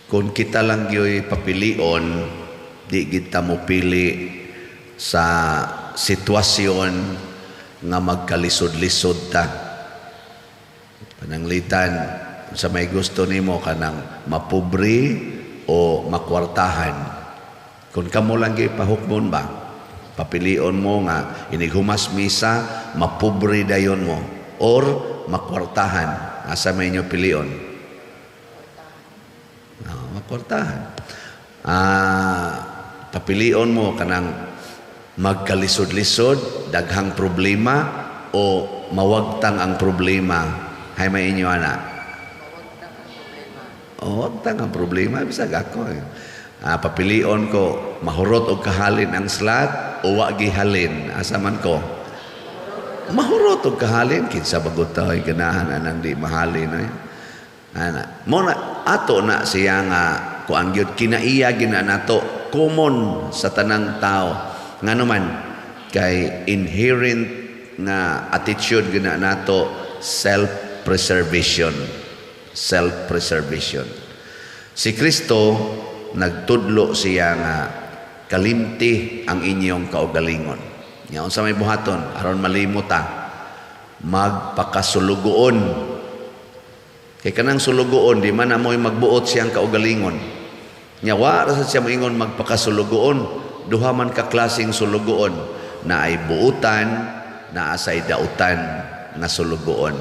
Kung kita lang gyoy papilion, di kita mo pili sa sitwasyon nga magkalisod-lisod ta. Pananglitan sa may gusto nimo, kanang mapobre o makwartahan? Kung kamo lang gyud pahukmon ba, papilion mo nga inighumas misa mapobre dayon mo or makwartahan, asa may inyo pilion? No, makwartahan. Papilion mo kanang magkalisod-lisod, daghang problema o mawagtang ang problema, hay may inyo ana? O wagtang ang problema, bisag ako eh. Papilion ko mahurot og kahalin ang slot o wa gihalin, asa man ko? Mahurot og kahalin. Kinsa bagot tayo ganahan anang di mahalin eh? Ana mo na ato na siya nga kuan gyud, kinaiya gina nato, common sa tanang tao. Ngano man kay inherent nga attitude gina nato, self preservation, self preservation. Si Kristo nagtudlo siya nga kalimti ang inyong kaugalingon. Nya unsa may buhaton aron malimot ta? Magpakasulugoon. Kay kanang sulugoon, di man na mo'y magbuot siyang kaugalingon. Nya wa ra sad siya moingon magpakasulugoon. Duha man ka klaseng sulugoon, na ay buutan, naa say dautan nga sulugoon.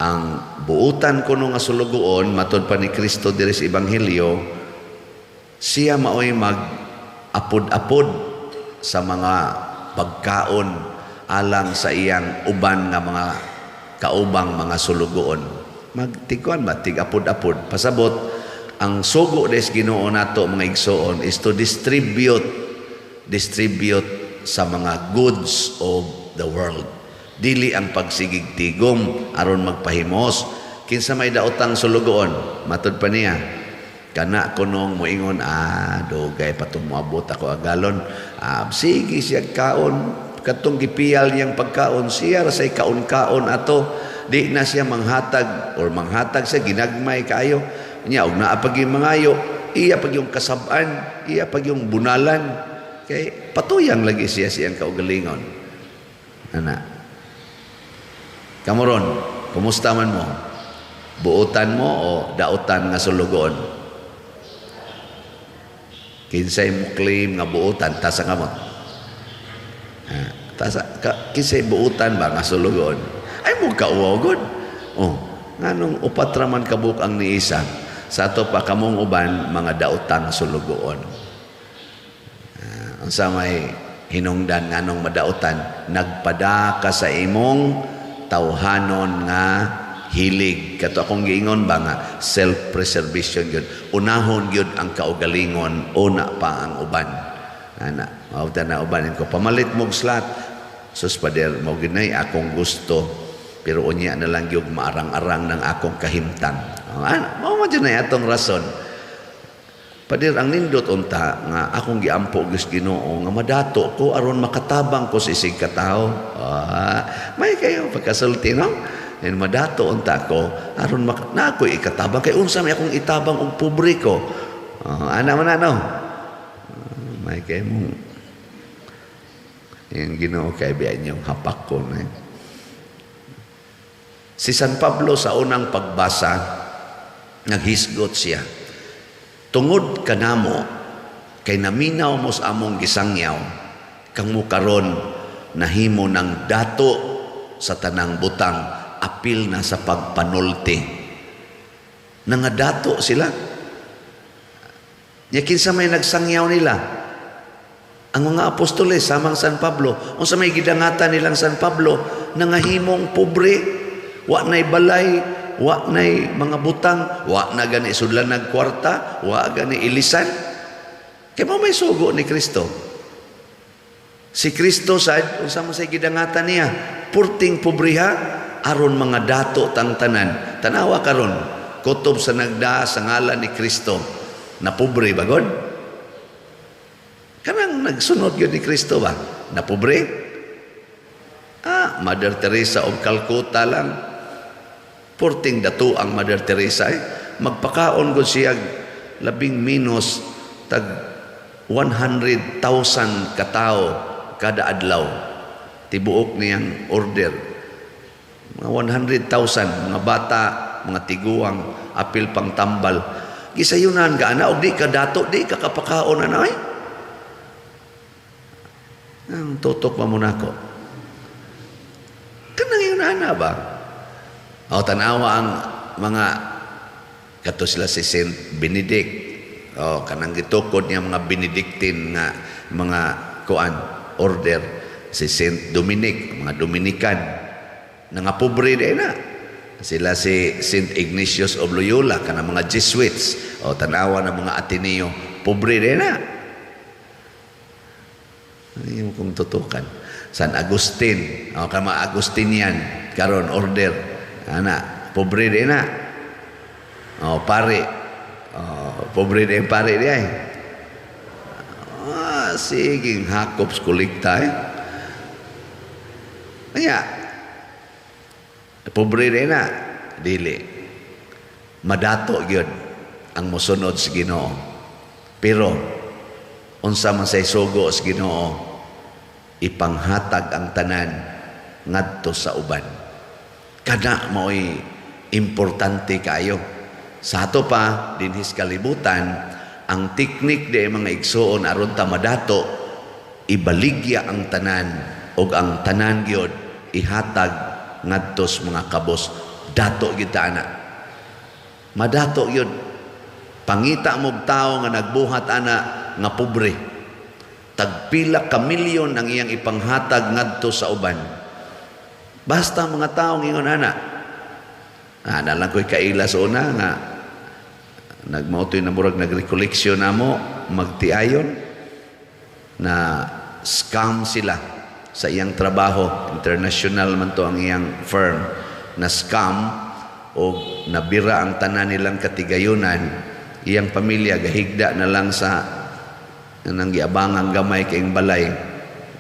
Ang buutan kuno nga sulugoon, matud pa ni Kristo diri sa Ebanghelyo, siya maoy mag apod-apod sa mga pagkaon alang sa iyang uban nga mga kaubang mga sulugoon. Magtiguan ba tig apod-apod. Pasabot ang sugo des Ginoo nato, mga igsoon, is to distribute sa mga goods of the world. Dili ang pagsigig tigom aron magpahimos. Kinsa may daotang sulugoon? Matud pa niya, kana kunong moingon, "Dugay pa tong moabot ako agalon." Sige siya kaon katong gipiyal niyang pagkaon, siya ra say kaon-kaon ato, di na siya manghatag or manghatag siya ginagmay kaayo. Nya og naa pag mangayo, iya pag yung kasab-an, iya pag yung bunalan, kay patuyang lagi siya siyang kaugalingon ana. Kamoron, kumusta man mo? Buotan mo o dautan nga sulugoon? Kinsay mo claim nga buotan? Tasa kamot. Ha, tasa ka, kinsay buotan ba nga sulugoon? Ay mo kauwaw gud. Oh, nganong upat ra man kabuk ang niisa? Sa ato pa kamong uban mga daotang sulugoon. Unsa may hinungdan nganong madautan? Nagpadaka sa imong tawhanon nga hilig. Kato akong giingon ba nga self-preservation gyud. Unahon gyud ang kaugalingon, una pa ang uban. Ana, mao na uban ko pamalit mog slot. Sus pader, mao ginay akong gusto. Pero unya na lang gyud maarang-arang ng akong kahimtang. Oh, ana, mao man jud na atong rason. Pader, ang nindot unta nga akong giampo gyud Ginoo nga madato ko aron makatabang ko sa isig katawo. May kayo pagkasulti, no? And madato unta ko aron na ako ikatabang, kay unsa may akong itabang og pobre ko? Ana man ano? May kayo mo. Yung Ginoo kay biyan yung hapak ko na. Si San Pablo sa unang pagbasa, naghisgot siya. Tungod kanamo, kay naminaw mo sa among gisangyaw, kang karon nahimo ng dato sa tanang butang, apil na sa pagpanulti. Nangadato sila. Nya kinsa may nagsangyaw nila? Ang mga apostoles samang San Pablo. Unsa may gidangatan nilang San Pablo? Nangahimong pobre, wa nay balay, wa nay mga butang, wa na gani sudlan nagkwarta, wa gani ilisan. Kay mo may sugo ni Kristo. Si Kristo sad, unsa man say gidangatan niya? Purting pobriha aron mga dato tang tanan. Tanawa karon, kutob sa nagdaa sa ngalan ni Kristo, na pobre ba god? Kanang nagsunod gyud ni Kristo ba? Na pobre? Mother Teresa of Calcutta lang. Purting dato ang Mother Teresa eh. Magpakaon gud siya. Labing minus tag 100,000 katao kada adlaw, tibuok niyang order, mga 100,000, mga bata, mga tiguang, apil pang tambal. Gisayunan ka ana og di ka dato, di ka kapakaon ana ay. Ang tutok pa mo nako. Kanang yun ana ba? O tanawa ang mga kato sila si Saint Benedict. O kanang gitukod niya mga Benedictine nga mga kuan order, si Saint Dominic, mga Dominican. Nga pobre din na. Sila si Saint Ignatius of Loyola, kanang mga Jesuits. O tanawa ng mga Ateneo, pobre din na. Ano yung kung tutukan? San Agustin, o kama Agustinian, karon order. Ana, pobre din na. O pare. O, pobre din pare di ay. Ah, sige, hakop kolekta eh. Kaya, pobre din na. Dili. Madato gyud ang mosunod sa Ginoo. Pero unsa man say sugo sa Ginoo, ipanghatag ang tanan ngadto sa uban. Kada mao'y importante kaayo. Sa ato pa dinhis kalibutan, ang teknik di mga igsuon aron ta madato, ibaligya ang tanan og ang tanan gyud ihatag ngadto sa mga kabos. Dato gyud ta ana. Madato gyud. Pangita mo'g tawo nga nagbuhat ana nga pobre. Tagpila ka milyon ang iyang ipanghatag ngadto sa uban. Basta mga tawo ingon ana. Ah, na lang ko'y kaila sa una nga nagmautoy na murag nag-recollection na mo magtiayon na scam sila sa iyang trabaho. International man to ang iyang firm. Na scam o nabira ang tanan nilang katigayunan. Iyang pamilya gahigda na lang sa nang giabangang gamay kaing balay.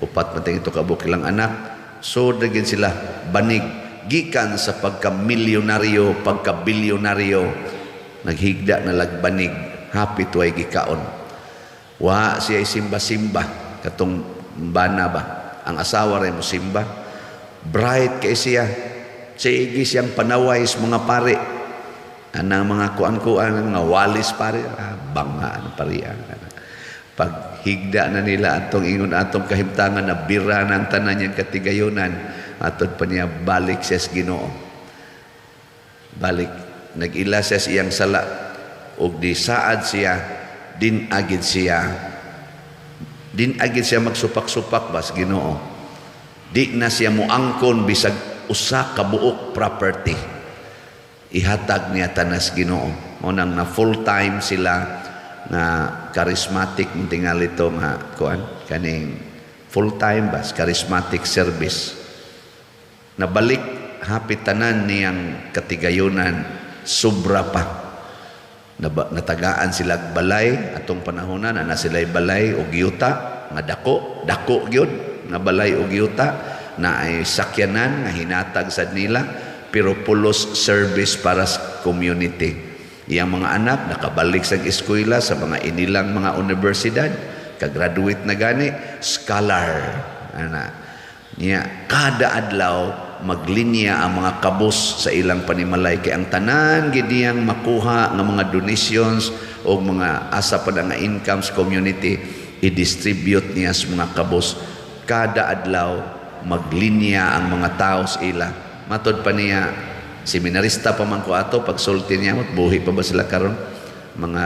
Upat man ito kabuok ilang anak. So dagin sila banig gikan sa pagka-milyonaryo, pagka-bilyonaryo, naghigda na lagbanig, hapit way gikaon. Wa siya simba-simba katong bana ba. Ang asawa ray mo simba. Bright kay siya. Sige siyang panaway sa mga pare. Anang mga kuan-kuan, mga walis pare, ah, bangha ang parian. Pag higda na nila atong ingon atong kahimtangan na bira ng tanan niyang katigayunan, atod pa niya balik siya sa Ginoo. Balik nag-ila siya sa iyang sala ug di saad siya, din agid siya, din agid siya magsupak-supak ba sa Ginoo. Di na siya moangkon bisag usa ka buok property. Ihatag niya tanas Ginoo. Mo nang na full time sila nga charismatic mong tingali to nga kuan kaning full time bas charismatic service. Nabalik hapit tanan niyang katigayunan, sobra pa. Natagaan sila balay atong panahonan, ana sila'y balay og yuta nga dako dako gyud nga balay og yuta na ay sakyanan nga hinatag sad nila, pero pulos service para sa community. Iyang mga anak nakabalik sa eskwela sa mga inilang mga universidad, kagraduate na gani, scholar ana niya. Kada adlaw maglinya ang mga kabos sa ilang panimalay kay ang tanan gid niyang makuha nga mga donations o mga asa pa na nga income sa community, i-distribute niya sa mga kabos. Kada adlaw maglinya ang mga tao sa ila. Matod pa niya, seminarista pa man ko ato pagsulti niya, buhi pa ba sila karon, mga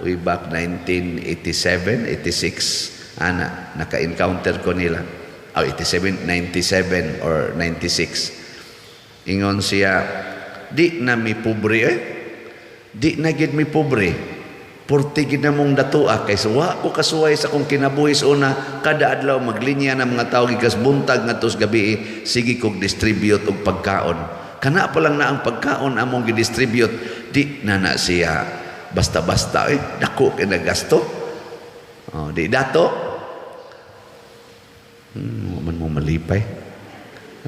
way back 1987, 86 ana naka-encounter ko nila. Oh, 87, 97 or 96. Ingon siya, "Di na mi pobre eh. Di na gid mi pobre. Porte gid na mong datua kay wa ko kasuway sa akong kinabuhi sa una, kada adlaw maglinya ng mga tao gikas buntag ngadto sa gabi, sige kog distribute og pagkaon. Kana pa lang na ang pagkaon among gidistribute, di na na siya basta-basta eh, dako kay nagasto." Oh, di dato. Man mo malipay.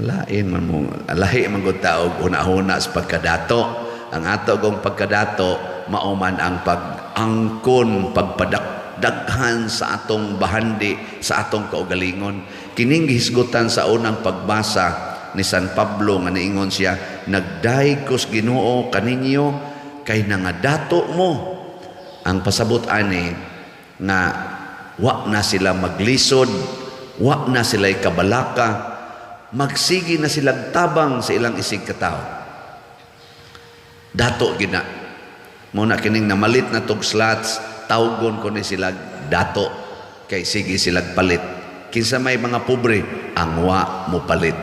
Lain man mo, lahi man gud ta og huna-huna sa pagkadato. Ang ato gong pagkadato mao man ang pag Pag-angkon, pagpadaghan sa atong bahandi, sa atong kaugalingon. Kining gihisgutan sa unang pagbasa ni San Pablo nga niingon siya, "Nagdayeg ko's Ginoo kaninyo kay nangadato mo." Ang pasabot ani nga wa na sila maglisod, wa na sila kabalaka, magsigi na silang tabang sa ilang isig katawo. Dato gina. Mao na kining namalit na tog slots, tawgon ko ni sila dato kay sige silag palit. Kinsa may mga pobre ang wa mo palit?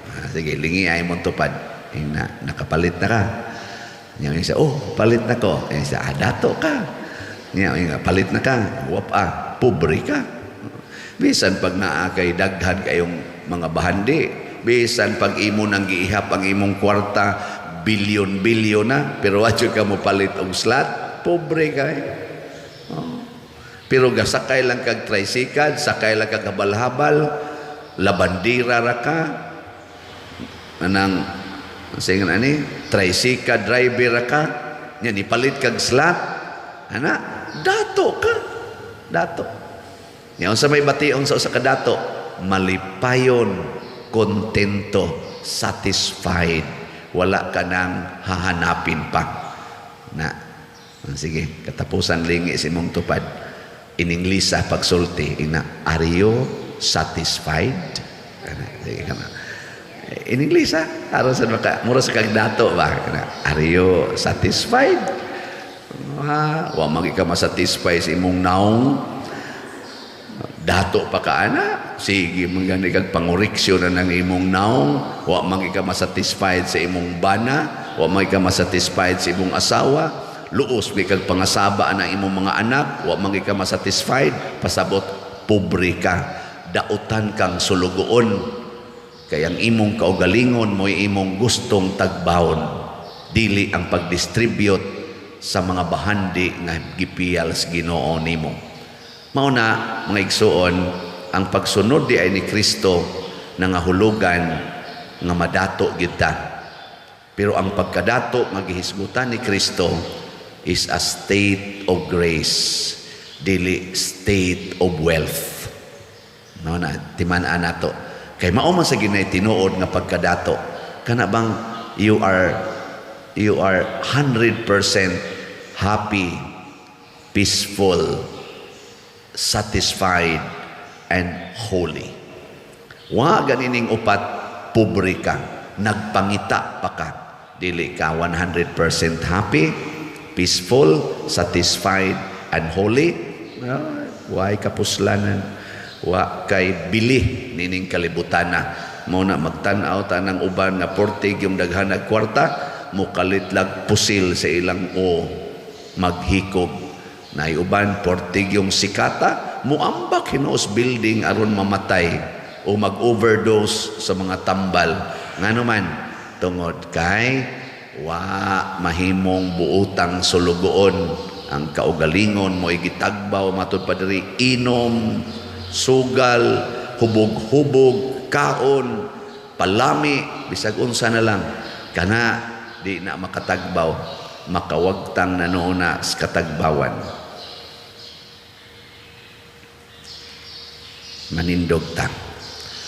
Ah, sige, lingi ay mo tupad. Ina, nakapalit na ka. Nya isa, "Oh, palit na ko." Isa, "Ah, dato ka." Nya, palit na ka. Wap ah, pobre ka. Bisan pag naa kay daghan kayong mga bahandi, bisan pag imo nang giihap ang imong kwarta, bilyon-bilyon na, pero wa ka mo palit og slot, pobre ka eh. Oh. Pero gasakay lang kag tricycle, sakay lang kag habal-habal, labandira ra ka, anang singan ani, tricycle driver ra ka, nya nipalit kag slot, ana, dato ka. Dato. Nya unsa may bation sa usa ka dato? Malipayon, kontento, satisfied. Wala ka nang hahanapin pa. Na, sige, katapusan, lingi si mong tupad. In English sa pagsulti, ina, "Are you satisfied?" Ana, sige ka na. In English ha, aron sa maka, mura sa kag dato ba? Ana, "Are you satisfied?" Ah, wa man ka masatisfy sa imong naong, dato pa ka ana, sige man gani kag pangoreksyon na ng imong naong. Wa man ka masatisfied sa imong bana, wa man ka masatisfied sa imong asawa, luos man kag pangasaba na imong mga anak, wa man ka masatisfied. Pasabot pobre ka, dautan kang sulugoon, kay ang imong kaugalingon mo'y imong gustong tagbawon, dili ang pagdistribute sa mga bahandi nga gipiyal sa Ginoo nimo. Mao na, mga igsuon, ang pagsunod di ay ni Kristo nangahulugan nga madato gyud ta. Pero ang pagkadato nga gihisgutan ni Kristo is a state of grace, dili state of wealth. No na timan-an nato. Kay mao man sa ginay tinuod nga pagkadato. Kana bang you are 100% happy, peaceful, satisfied, and holy. Wa ganining upat, pobre ka, nagpangita pa ka. Dili ka 100% happy, peaceful, satisfied, and holy. Way kapuslanan? Wa kay bili nining kalibutana. Mao na magtan-aw tanang uban nga portig yung daghan nag kwarta, mukalit lag pusil sa ilang o maghikog. Nay uban portig yung sikata, muambak hinuos building aron mamatay o mag-overdose sa mga tambal. Ngano man? Tungod kay wa mahimong buotang sulugoon ang kaugalingon mo, gitagbaw matud pa diri, inom, sugal, hubog-hubog, kaon, palami, bisag unsa na lang kana, di na makatagbaw, makawagtang na noona sa katagbawan. Manindog ta.